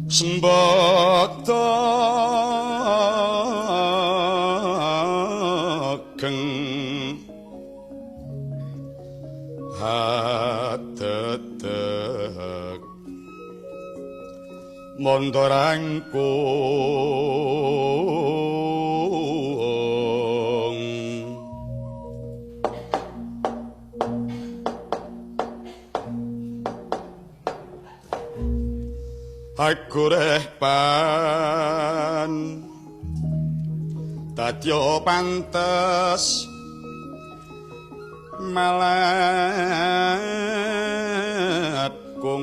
Sembata geng hatetek mondorangkung agureh pan dadya pantes malat kung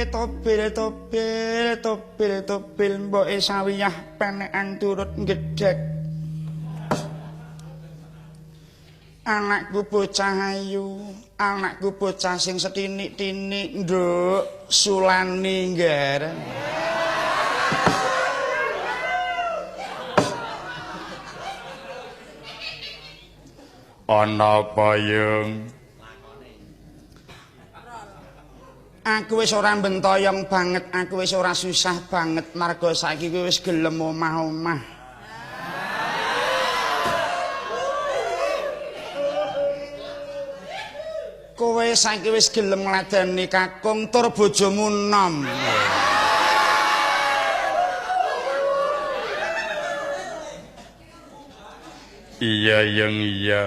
Tobil tobil tobil tobil mboke sawiyah penekan turut ngedhek. Anakku bocah ayu, anakku bocah sing setinik-tinik, nduk, sulani ngger. Ana apa, Yung? Aku wis ora bentoyong banget, aku wis ora susah banget, marga saiki kowe wis gelem omah-omah. Kowe saiki wis gelem ngladeni kakung tur bojomu nom. Iya, Yung, iya.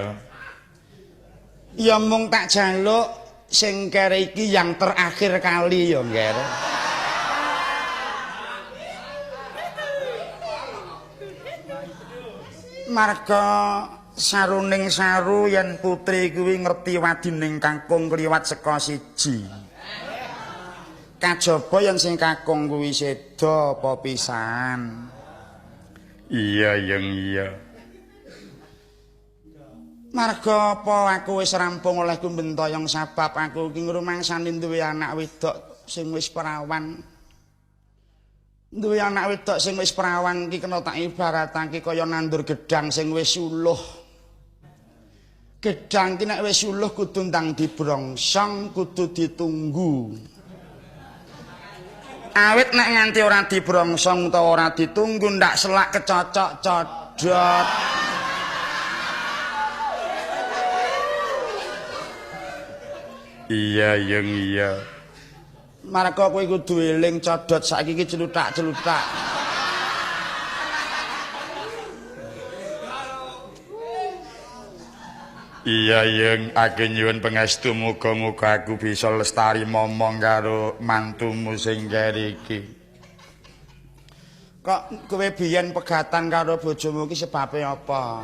Ya mung tak jaluk sing kere iki yang terakhir kali ya, Ngger. Marga saruning saru yen putri kuwi ngerti wadining kakung kliwat saka siji. Kajaba yen sing kakung kuwi seda apa pisan. Iya, Yung, iya. Marga apa aku wis rampung olehku bentoyong sabab aku iki ngrumangsani duwe anak wedok sing wis perawan. Duwe anak wedok sing wis perawan iki kena tak ibaratake kaya nandur gedang sing wis suluh. Gedang iki nek wis suluh kudu ndang dibrongsong, kudu ditunggu. Awit nek nganti ora dibrongsong utawa ora ditunggu ndak selak kecocok codot. Iya, Yung, iya. Marga kowe kudu eling codot saiki iki celutak-celutak. Iya, Yung, aku nyuwun pangestu muga-muga aku bisa lestari momong karo mantumu sing keri iki. Kok kowe biyen pegatan karo bojomu iki sebabe apa?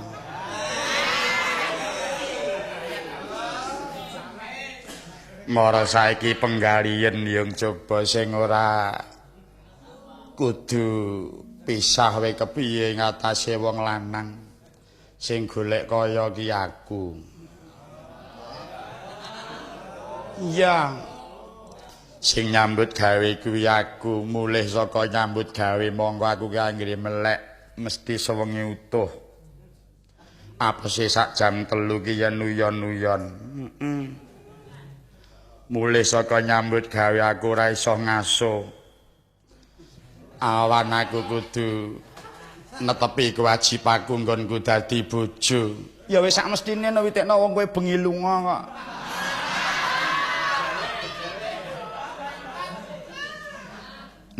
Mara saiki penggalian Yung, coba sing ora kudu pisah wae kepiye ngatasé wong lanang sing golek kaya ki aku. Iya. Sing nyambut gawe kuwi aku, mulih saka nyambut gawe mongko aku ki anggere melek mesti sewengi utuh. Apese sak jam 3 ki yen uyon-uyon. Heeh. Mulih saka nyambut gawe aku ora iso ngaso. Awan aku kudu netepi kewajibanku nggonku dadi bojo. Ya wis sak mestine no witekno wong kowe bengi lunga kok.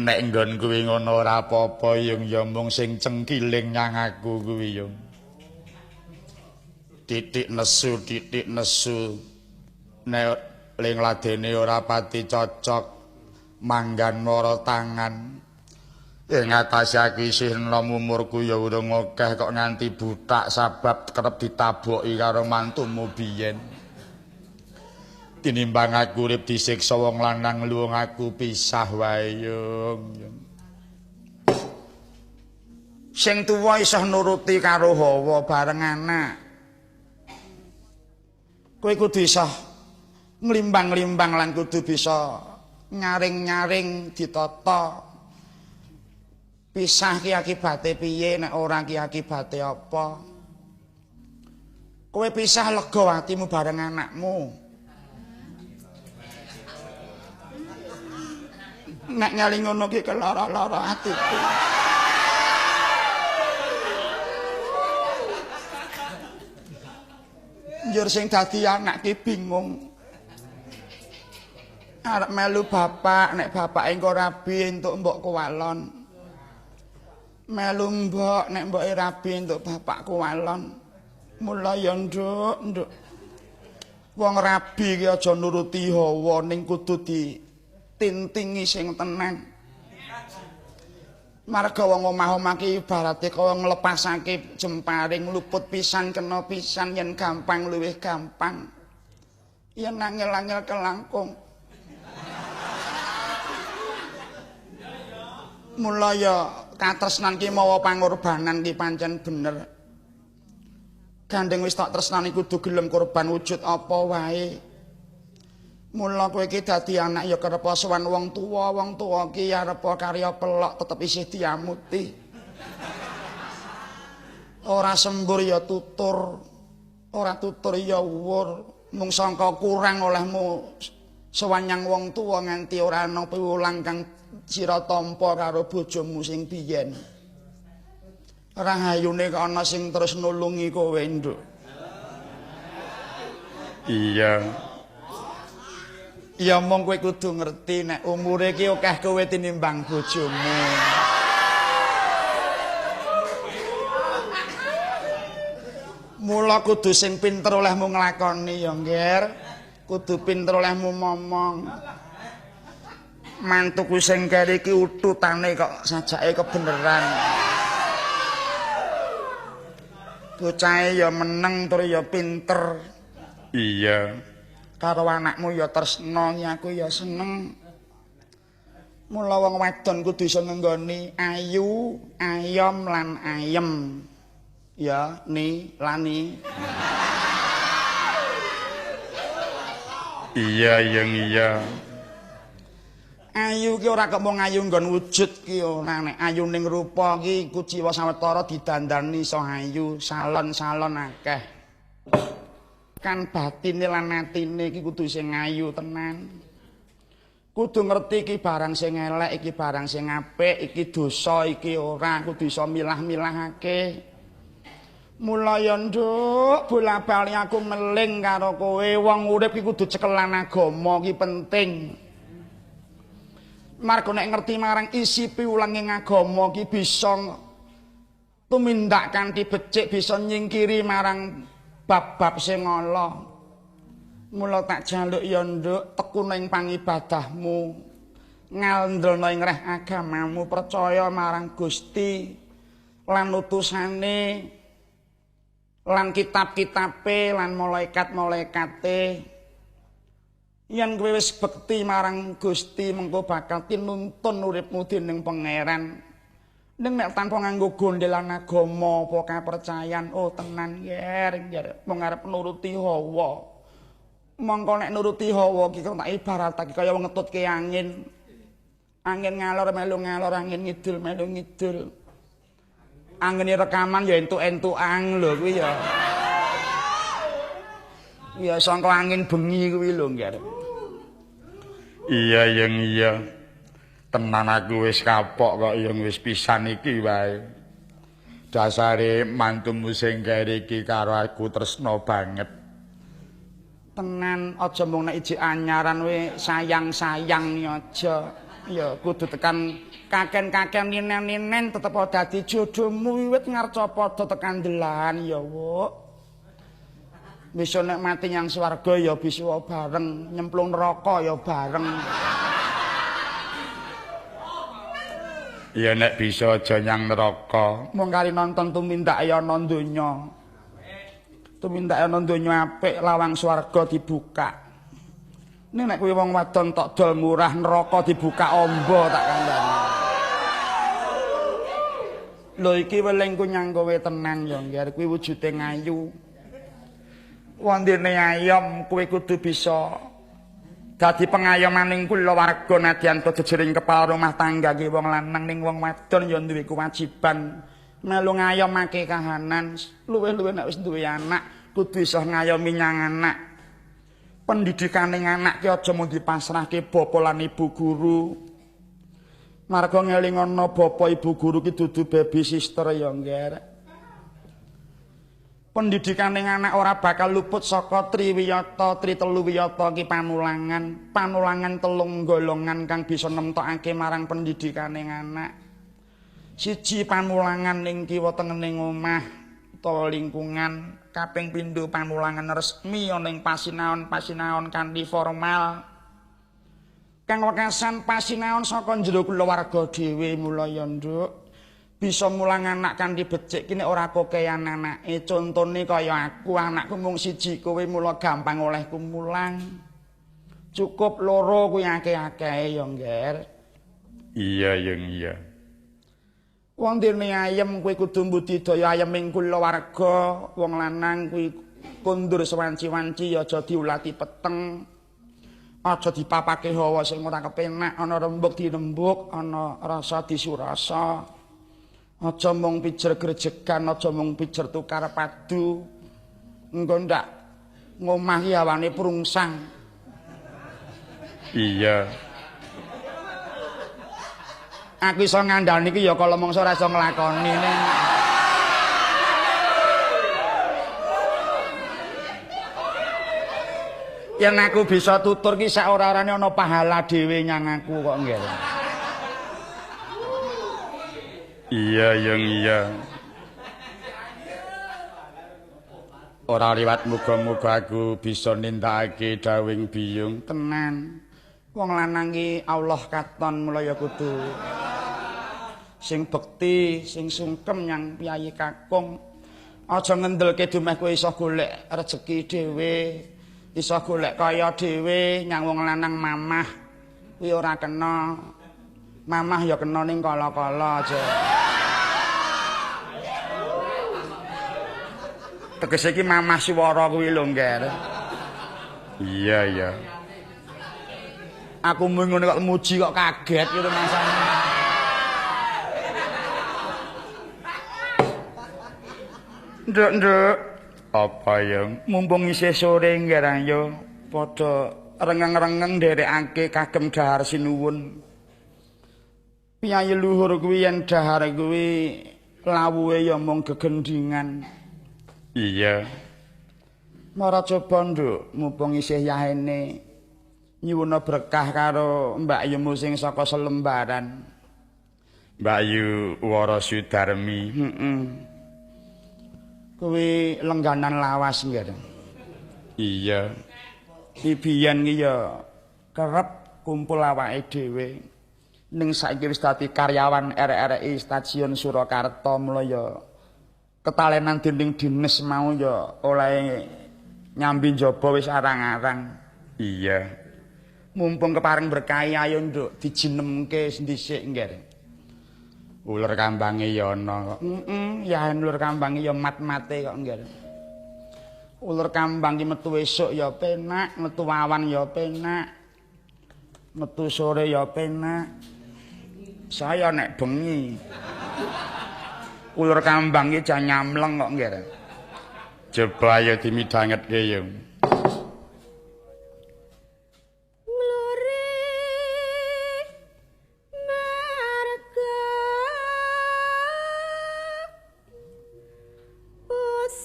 Nek nggon kuwi ngono ora apa-apa, Yung, ya mung sing cengkiling nyang aku kuwi, Yung. Titik nesu, titik nesu. Nek ling ladene ora pati cocok manggan mara tangan. Ing atase aku isih enom, umurku ya urung akeh kok nganti butak sabab kerep ditaboki karo mantumu biyen. Tinimbang aku urip disiksa wong lanang luwung aku pisah wae yung. Sing tuwa isih nuruti karo hawa bareng anak. Kowe kudu isih nglimbang-limbang lan kudu bisa nyaring-nyaring ditata. Pisah ki akibate piye, nek ora ki akibate apa? Kowe pisah lega atimu bareng anakmu. Nek nyali ngono ki kelara-lara atiku. Njur sing dadi anak ki bingung. Arep melu bapak, nek bapake engko rabi entuk mbok kuwalon. Melu mbok, nek mboke rabi entuk bapak kuwalon. Mula ya nduk, nduk. Wong rabi ki aja nuruti hawa ning kudu ditintingi sing tenan. Marga wong omah-omah ki ibarate kaya nglepasake jemparing luput pisan kena pisan yen gampang luwih gampang. Yen angel-angel kelangkung. Mula ya katresnan ki mawa pangorbanan ki pancen bener. Gandeng wis tak tresnani kudu gelem korban wujud apa wae. Mula kowe iki dadi anak ya kerep sowan wong tuwa ki arep karya pelok tetep isih diamuti. Ora sembur ya tutur, ora tutur ya uwur, mung sangka kurang olehmu sewanyang wong tuwa nganti ora ana piwulang kang sira tampa karo bojomu sing biyen. Rahayune kok ana sing terus nulungi kowe, Nduk. Iya. Ya mong kowe kudu ngerti nek umure iki akeh kowe tinimbang bojomu. Mula kudu sing pinter olehmu nglakoni ya, Ngger. Kudu pinter olehmu momong. Mantuku sing keri iki ututane kok sajake kebeneran. Bocahe ya meneng tur ya pinter. Iya. Karo anakmu ya tresna, aku ya seneng. Mula wong wadon kudu iso ngenggoni ayu, ayom lan ayem. Ya, ni, lani. Iya, yang iya. Ayu ki ora kok mung ayu nggon wujud ki ora, nek ayu ning rupa ki kuciwa sawetara didandani iso ayu, salon-salon akeh. Kan batine lan atine iki kudu sing ayu tenan. Kudu ngerti iki barang sing elek, iki barang sing apik, iki dosa, iki ora, kudu iso milah-milahake. Mula ya nduk, bola-bali aku meling karo kowe, wong urip iki kudu cekelan agama iki penting. Marga nek ngerti marang isi piwulang ing agama iki bisa tumindak kanthi becik, bisa nyingkiri marang bab-bab sing ala. Mula tak jaluk ya nduk, tekun ing pangibadahmu, ngandhelna ing reh agamamu, percaya marang Gusti lan utusane lan kitab-kitabe lan malaikat-malaikate. Yen kowe wis bekti marang Gusti mengko bakal tinuntun uripmu dening Pangeran. Ning nek tanpa nganggo gondelan agama apa kapercayan, oh tenan yer, yer mung arep nuruti hawa. Mongko nek nuruti hawa ki tak ibaratake kaya wong ngetutke angin. Angin ngalor melu ngalor, angin ngidul melu ngidul. Angine rekaman ya entuk-entukan lho kuwi ya. Ya sangka angin bengi kuwi lho, Ngger. Iya, yang iya. Tenan aku wis kapok kok yang wis pisan iki wae. Dasare mantumu sing kere iki karo aku tresna banget. Tenan aja mung nek ijik anyaran we sayang-sayang aja. Ya kudu tekan kaken-kaken ninen-ninen tetep dadi jodohmu wiwit ngarca padha tekan delan ya, Wuk. Bisa nek mati nyang swarga ya bisa bareng, nyemplung neraka ya bareng. Ya nek bisa aja nyang neraka. Mung kali nonton tumindak ya ana donya. Tumindak ana donya apik, lawang swarga dibuka. Ning nek kuwi wong wadon tok dol murah neraka dibuka amba tak kandhani. Lho iki welingku nyang kowe tenan ya, Ngger, kuwi wujude ngayu. Wondene ayom kowe kudu bisa dadi pengayomaning kulawarga nadyan to jejering kepala rumah tangga ki wong lanang ning wong wadon ya duwe kewajiban melu ngayomake kahanan. Luwih-luwih nek wis duwe anak kudu iso ngayomi nyang anak. Pendidikane anak ki aja mung dipasrahke bapa lan ibu guru. Marga ngelingono bapa ibu guru ki dudu baby sister ya, Ngger. Pendidikane anak ora bakal luput saka triwiyata, tritelu wiyata ki panulangan, panulangan telung golongan kang bisa nemtokake marang pendidikane anak. Siji panulangan ning kiwa tengening omah utawa lingkungan, kaping pindho panulangan resmi ana ing pasinaon-pasinaon kanthi formal. Kang wekasan pasinaon saka jero kulawarga dhewe. Mula ya, Nduk, bisa mulang anak kanthi becik ki nek ora kokean anake. Contone kaya aku, anakku mung siji kowe, mula gampang olehku mulang. Cukup loro kuwi akeh-akehe ya, Ngger. Iya, Yung, iya. Wondene ayem kowe kudu mbudidaya ayem ing kulawarga. Wong lanang kuwi kondur sewanci-wanci ya aja diulati peteng. Aja dipapake hawa sing ora kepenak, ana rembug dirembug, ana rasa disurasa. Aja mung pijer grejegan, aja mung pijer tukar padu. Engko ndak ngomah ki awane prungsang. Iya. Aku iso ngandhani iki ya kala mangsa ora iso nglakoni ning. Yen aku bisa tutur ki sak ora-orane ana pahala dhewe nyang aku kok, Nggih. Iya, Yung, iya. Ora liwat muga-muga aku bisa nindakake dawuhing biyung tenan. Wong lanang ki Allah katon, mula ya kudu sing bekti, sing sungkem nyang piyayi kakung. Aja ngendelke dumeh kowe iso golek rejeki dhewe, iso golek kaya dhewe nyang wong lanang mamah kuwi ora kena. Mamah ya kena ning kala-kala aja. Tegese iki mamah siwara kuwi lho, Ngger. Iya, iya. Aku mung ngono kok muji kok kaget gitu masane. Nduk, Nduk. Apa, Yung? Mumpung isih sore, Ngger, ayo padha rengeng-rengeng nderekake kagem dahar sinuwun. Piyayi luhur kuwi yen dahar kuwi lawuhe ya mung gegendingan. Iya. Mara coba, Nduk, mumpung isih yahene nyuwuna berkah karo Mbak Yumu sing saka selembaran. Mbak Yu Wara Sudarmi. Heeh. Kuwi lengganan lawas, Nggih. Iya. Ki biyen ki ya kerep kumpul awake dhewe. Ning saiki wis dadi karyawan RRI Stasiun Surakarta, mula ya ketalenan dening dinas mau ya oleh nyambi njaba wis arang-arang. Iya. Mumpung kepareng berkahi ayo, Nduk, dijinemke dhisik, Nggih. Uler kambange ya ana kok. Heeh, ya uler kambange ya mat-mate kok, Nggih. Uler kambang ki metu esuk ya penak, metu awan ya penak. Metu sore ya penak. Saya nek bengi. Uler kambang ki jan nyamleng kok, Nggih. Coba ayo dimidhangetke, Yung.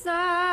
Bye.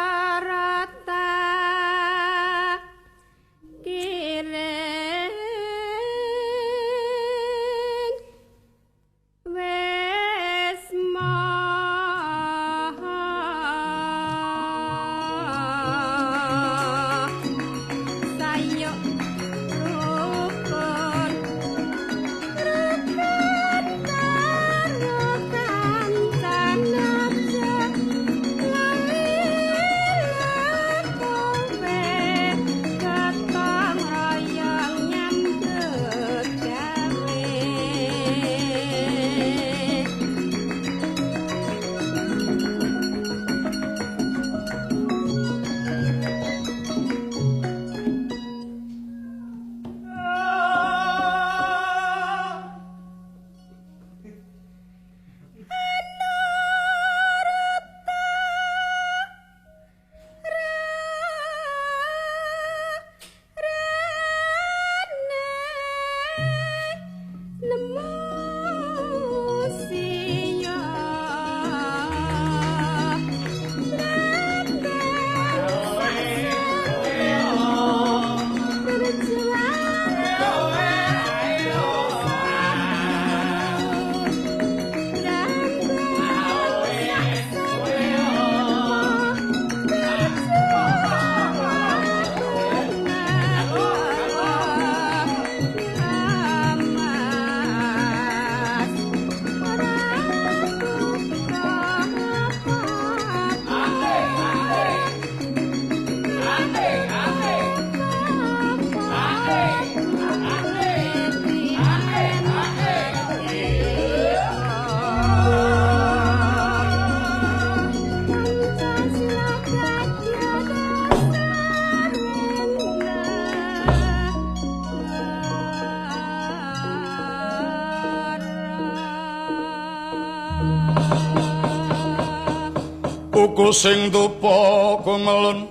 Uku sing tupa kumelun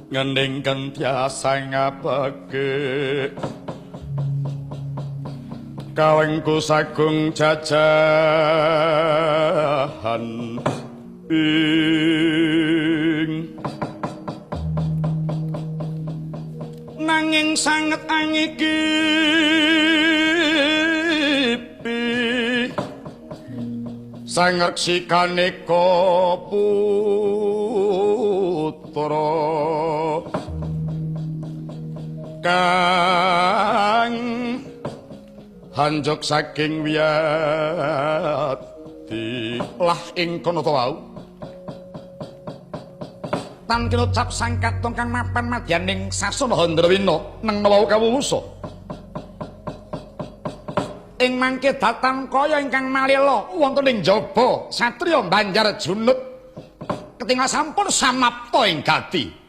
ngening kentiasa ngapake kawengku sagung jajahan ing nanging sanget angikipi sangreksi kaneka putra kang hanjok saking wiyati lah ing kono to wau tan kinocap sang katon kang mapan madyaning sasana Handrawina neng wau kawuwusa ing mangke datan kaya ingkang malela wonten ing jaba satriya Banjar Junut ketingal sampun samapta ing gati.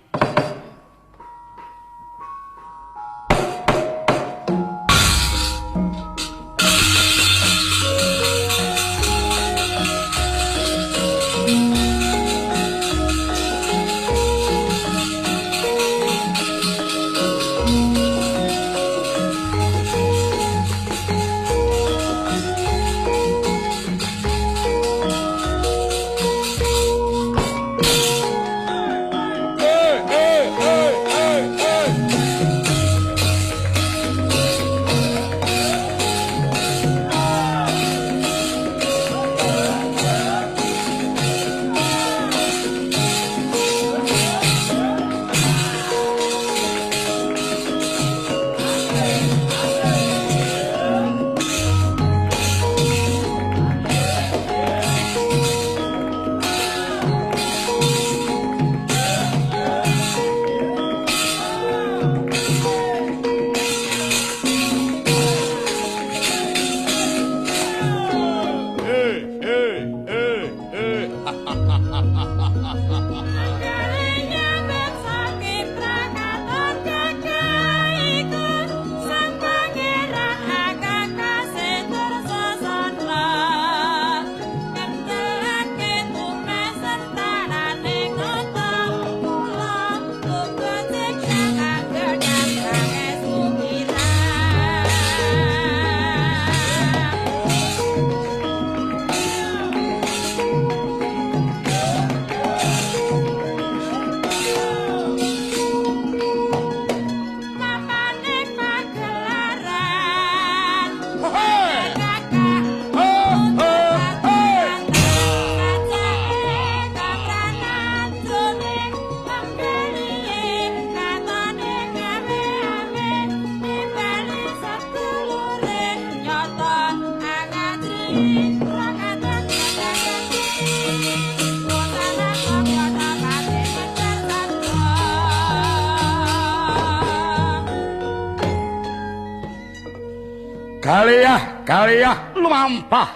Galiyah, galiyah lumampah.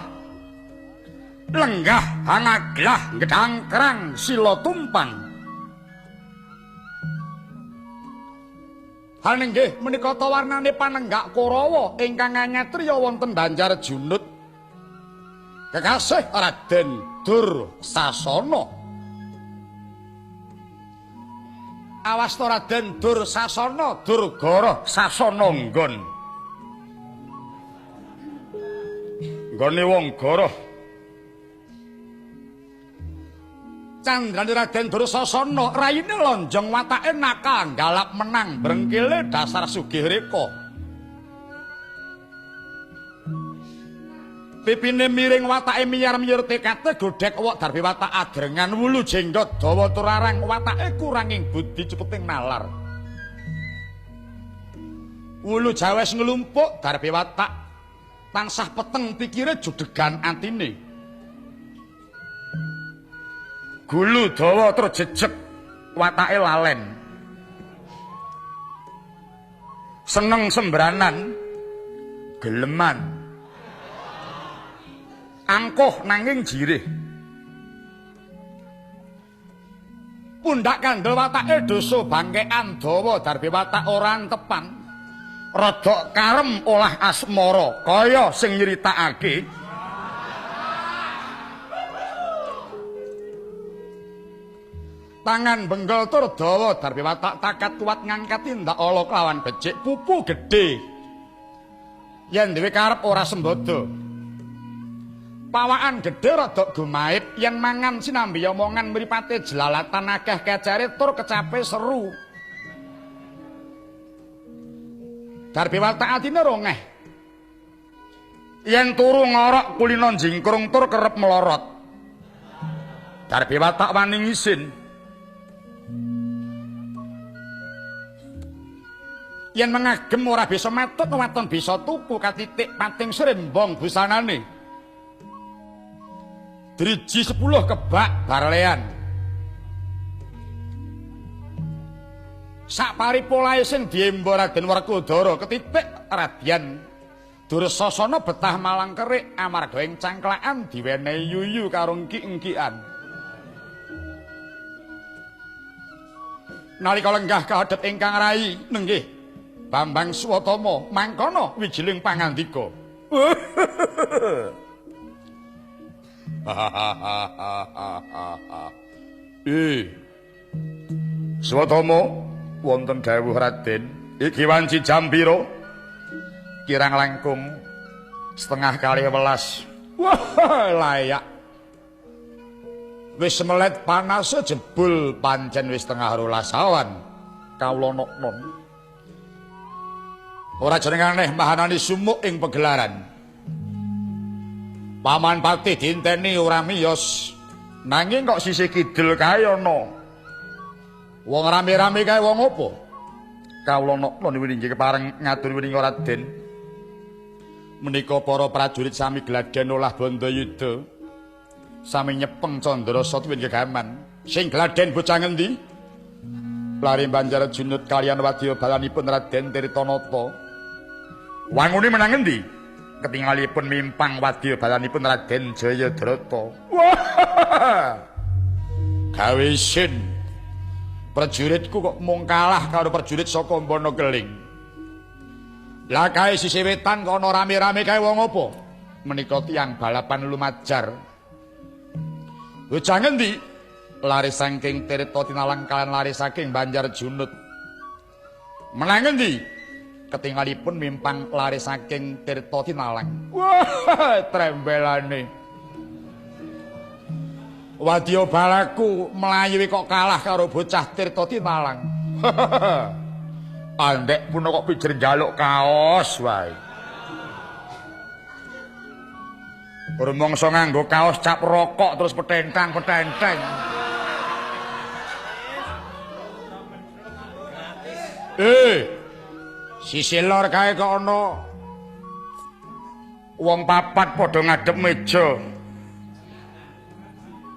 Lenggah hangaglah gedangkrang sila tumpang. Haninggih menika ta warnane panenggak Kurawa ingkang anyatriya wonten Banjar Junut. Kekasih Raden Dursasana. Awasta Raden Dursasana Durgara sasana nggon. Nggone wong goroh. Candrane Raden Dursasana raine lonjong watake nakal galap menang brengkile dasar sugih reka. Pipine miring watake miyar-miyur tekate godhek wok darbe watak adrengan wulu jenggot dawa turarang watake kuranging budi cepeting nalar. Wulu jawes nglumpuk darbe watak tansah peteng pikire judegan atine. Gulu dawa tur jejeg watake lalen. Seneng sembranan geleman. Angkuh nanging jirih. Pundak kandel watake dosa bangkean dawa darbe watak ora antepan. Rodok karem olah asmara kaya sing nyritakake. Tangan benggol tur dawa darbe watak takat kuat ngangkat tindak ala kelawan becik pupu gedhe. Yen duwe karep ora sembodo. Pawakan gedhe rada gumaib yen mangan sinambi omongan mripate jelalatan akeh kecere tur kecape seru. Darbe watak atine rongeh. Yen turu ngorok kulino jingkrung tur kerep melorot. Darbe watak wani ngisin. Yen mengagem ora bisa matut waton bisa tuku katitik pating srembong busanane. Driji 10 kebak barlean. Sak paripolahe sing diemba Raden Werkudara ketitik Radyan Dursasana betah malang kerik amarga ing cangklakan diwenehi yuyu karo engki-engkian. Nalika lenggah kahadhep ingkang rai nenggih Bambang Swatama mangkono wijiling pangandika. Swatama wonten dawuh Raden, iki wanci jam pira? Kirang langkung 11:30. Wah, layak. Wis melet panas jebul pancen wis 11:30 awan. Kawula noknon. Ora jeneng aneh mahanani sumuk ing pegelaran. Paman Patih dinteni ora miyos. Nanging kok sisih kidul kae ana. Wong rame-rame kae wong apa? Kawula noknon wingi kepareng ngatur wininga Raden. Menika para prajurit sami gladen olah bandayuda. Sami nyepeng Candra Satwin gegaman. Sing gladen bocah ngendi? Lare Banjar Junut kalian wadya balanipun Raden Tirtanata. Wangune menang ngendi? Ketingalipun mimpang wadya balanipun Raden Jayadrata. Wah! Gawe isin. Prajuritku kok mung kalah karo prajurit saka Mbana Keling. Lah kae sisih wetan kok ana rame-rame kae wong apa? Menika tiyang balapan lumajar. Bocah ngendi? Lare saking Tirta Tinalang kalian lare saking Banjar Junut. Menang ngendi? Ketingalipun mimpang lare saking Tirta Tinalang. Wah, trembelane. Wadya balaku mlayu kok kalah karo bocah Tirta Tinalang. Andek puna kok pijer njaluk kaos wae. Rumangsa nganggo kaos cap rokok terus petentang-petenteng. Sisih lor kae kok ana wong papat padha ngadhep meja.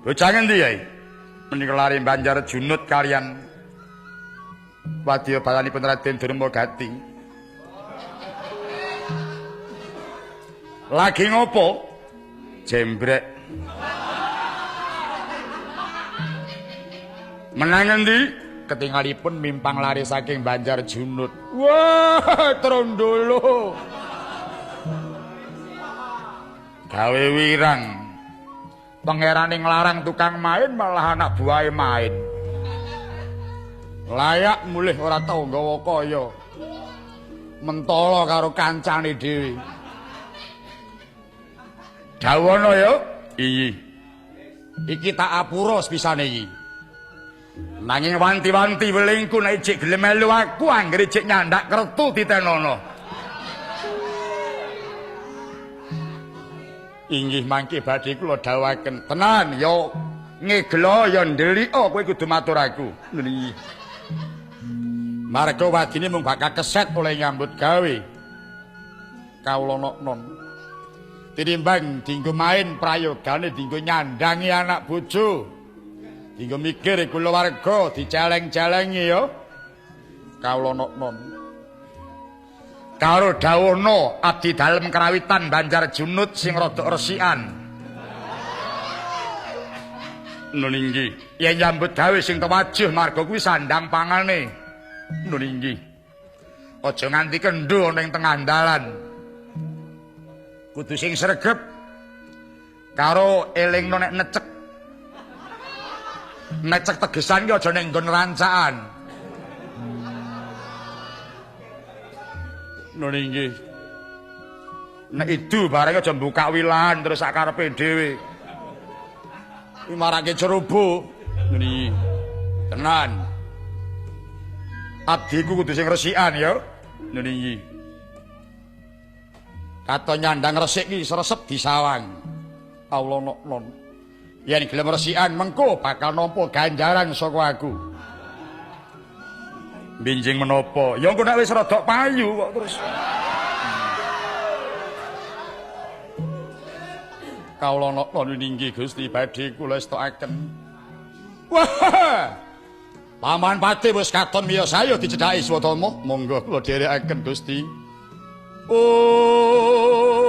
Bocah ngendi yai? Menika lare Banjar Junut kalian wadya balanipun Raden Durmagati. Lagi ngopo? Jembrek. Menang ngendi? Ketingalipun mimpang lare saking Banjar Junut. Wah, trondolo. Gawe wirang. Pangerane nglarang tukang main malah anak buahe main. Layak mulih ora tau nggawa kaya. Mentala karo kancane dhewe. Dawono ya. Iyi. Iki tak apura sepisane iki. Nanging wanti-wanti welingku nek ijik gelem melu aku anggere ijik nyandak kertu titenono. Inggih mangke badhe kula dawuhaken. Tenan ya ngeglo ya ndeliko kowe kudu matur aku. Nggih. Marga wadine mung bakal keset oleh nyambut gawe. Kawula noknon. Tinimbang dinggo main prayogane dinggo nyandangi anak bojo. Dinggo mikir kulawarga diceleng-celengi ya. Kawula noknon. Karo dawuhna abdi dalem krawitan Banjar Junut sing rada resikan. Nun inggih. Yen nyambut gawe sing tewajuh marga kuwi sandang pangane. Nun inggih. Aja nganti kendho ana ing tengah dalan. Kudu sing sregep karo elingno nek necek. Nek cek tegesan ki aja ning nggon rancaan. Nun inggih. Nek idu bareng aja mbukak wilahan terus sak karepe dhewe. Kuwi marake cerubu. Nun iki. Tenan. Abdiku kudu sing resikan ya. Nun iki. Katon nyandang resik ki sresep disawang. Allah non. Yen gelem resikan mengko bakal nampa ganjaran saka aku. Binjing menapa? Ya engko nek wis rada payu kok terus. Kawula napa inggih Gusti badhe kula estokaken. Wah! Paman Patih wis katon miyos ayo dicedhaki Swatama. Monggo kula dherekaken Gusti. Oh.